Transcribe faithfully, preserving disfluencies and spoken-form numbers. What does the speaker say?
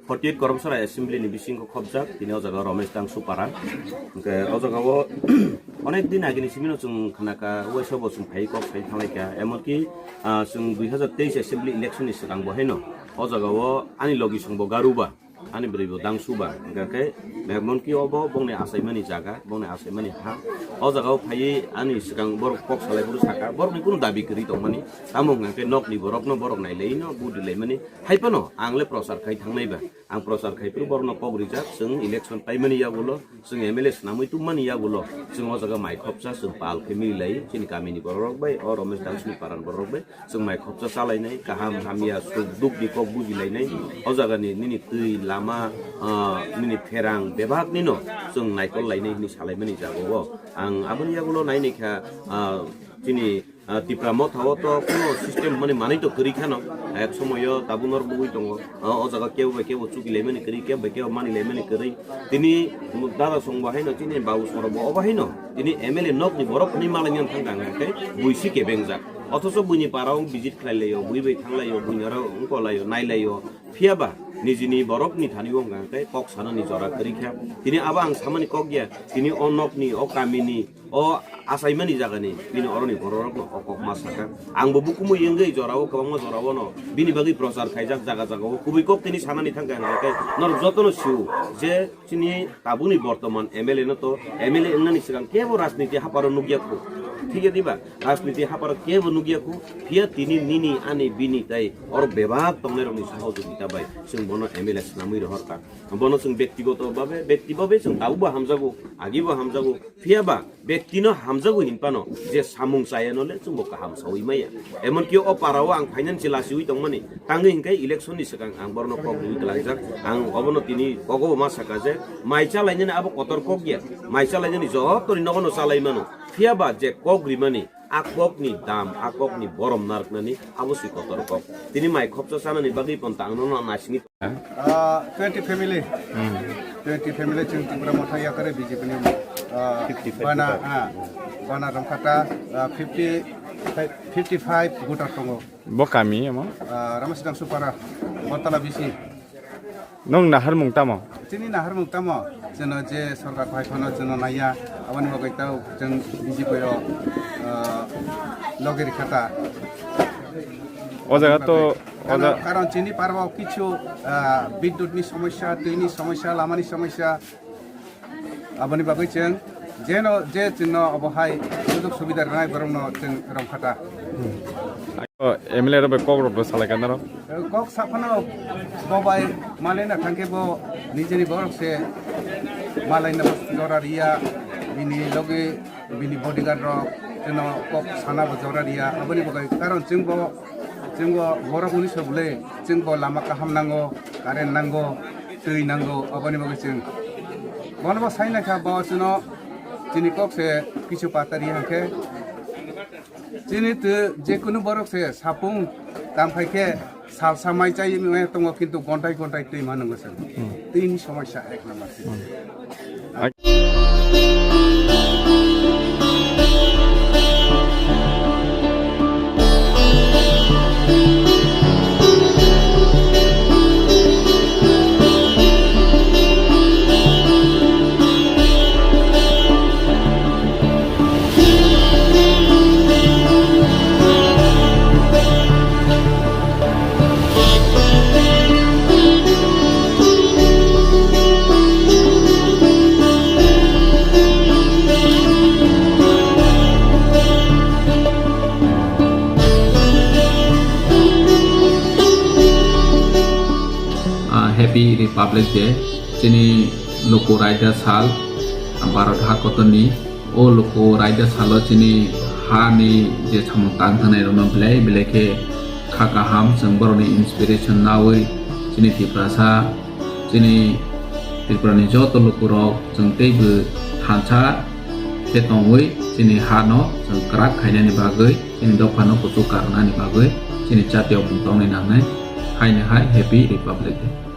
Forty eight Koromsora Assembly ni bisingo khobjak, tini o jaga Romesh Dangsupara. Hwnkhe o jaga o onek din agini simino chwng khnakha, uaisa bo chwng phai kok sai thanglaikha. Emonki, ah, chwng dui hazar teis Assembly election ni swkang bo haino o jaga o ani logi songbo Garuba, ani bwrwi bo Dangsuba. Hwnkhe khe, emonki obo bongni achaimani jaga, bongni achaimani ha. O jaga o phaiwi ani swkang borok kok salai phuru sakha, borokni kunu dabi kwrwi tongmani. Tamo hwnkhe nokni borokno borok nailaino, budi laimani. Hai phano ang le prochar khai thangnai ba. Ang prochar khai phuru borokno kok rijak, chwng election paimani yagulo, chwng M L A swnamwi tubmani yagulo, chwng o jaga mai khopsa chwng pal khe mili lai, chini kamini borok rok bai, o Romesh Dangsupara ni paran borok rok bai, chwng mai khopsa chalainai, kaham hamya, suk duk ni kok buji lainai, o jaga ni nini twi, lama, ah, nini pherang bebak nino chwng naikol lainai hinwi salaimani jaga o. Ang aboni yagulo naini kha, ah, chini Ah, Tipra Motha o to kuno system mani manwi to kwrwi khano. Ek somoyo tabuk norok nugwi tongo. Ah, o jaga kebo bai kebo chuki laimani kwrwi, kebo bai kebo mani laimani kwrwi. Tini dada songbo haino chini babu songbo obo haino. Tini M L A nokni borok hwnwi malai nang thang thang khe buisi kebengjak. Othocho buini para o visit khlai laio, bui bai thang laio, buini oro wngko laio, nai laio. Phiya ba nijini borokni thani wng kha khe kok sanani jora kwrwi kha. Tini abo ang samani kok ya. Tini o nokni, o kamini, o achaimani jagani bini oroni bororokno o kok ma sakha. Angbo bukumu yengwi jorao, kwbangma jorao no bini bagwi prochar khaijak jaga jagao. Kubui kok tini sanani thangkha hwnkhe norok jotono sio je chini tabukni bortoman M L A no to M L A wngnani swkang kebo rajniti haparo nukya khu. Thik ya diba? Rajniti haparo kebo nukya khu. Phiya tini nini ani bini tai oro bebak tongnairokni sahojogita bai chwng bono M L A swnamwi rohorkha. Bono chwng bektigoto babe, bekti babe chwng tabukbo hamjago, agibo hamjago. Phiya ba bektino hamjago hinphano je samung chayano le chwngbo kaham sawi maya. Emonki o parao ang phainani se lasiwi tongmani, tangwi hinkhe election ni swkang ang borno kok riwi klaijak. Ang obono tini kogobo ma saka je mai chalainani abo kotor kok ya. Mai chalainani joto ni nogono chalai mano. Phiya ba je kok rimani a kokni dam, a kokni borom narwknani abo si kotor kok. Tini mai khopsa chanani bagwi pon tangno no naisingwi. Ah, twenty family. Hmm. Twenty family chwng Tipra Motha yakare B J P ni, ah, fifty five bana, voter. Ah, bana Rongkhata, ah, fifty, fifty five voter tongo. Bo kami amo? Ah, Ramasudang Supara, Bontala B C. Nwng naharmung tamo? Chini naharmung tamo? Chwngno je sorkar bai phano chwngno naiya, aboni bagwi tao chwng B J P o, ah, logi rikha ta. O jaga to, o Karon, ja- karon chini parao kichu, ah, bidyut ni somosya, twi ni somosya, lama ni somosya, aboni bagwi chwng jeno, je chwngno obo hai sujog subida rwnai borokno chwng rwngkha ta. O M L A rok bai kok rok bo salai kha norok? Kok saphano bo bai malaina thangkhe bo nijini borok se malaina jora riya, bini logi bini bodyguard rok chwngno kok sana bo jora riya, aboni bagwi karon chwngbo, chwngbo borok hwnwi se bwle chwngbo lama kaham nango, current nango, twi nango, aboni bagwi chwng bono bo sai naikha bo chwngno chini kok se kichu patari hwnkhe chini twi jekunu borok se sapung kam khai khe salsa mai chai maya tongo, kintu gontai gontai twi mano wngwi se. Hmm. Twini somosya ek number. Hmm. Ah, Happy Republic Day. Chini luku raida sal, Bharat ha kotorni. O luku raida salo chini hani je samung tang thangnai rokno belai belai khe kha kaham, chwng borokni inspiration nawi chini Tiprasa, chini Tripurani joto lukurok chwng teibo thansa khe tongwi chini hano chwng kwrak khainani bagwi, chini dophano kuchuk karnani bagwi chini jatiyokmung tongnai nangnai. Haino hai Happy Republic Day.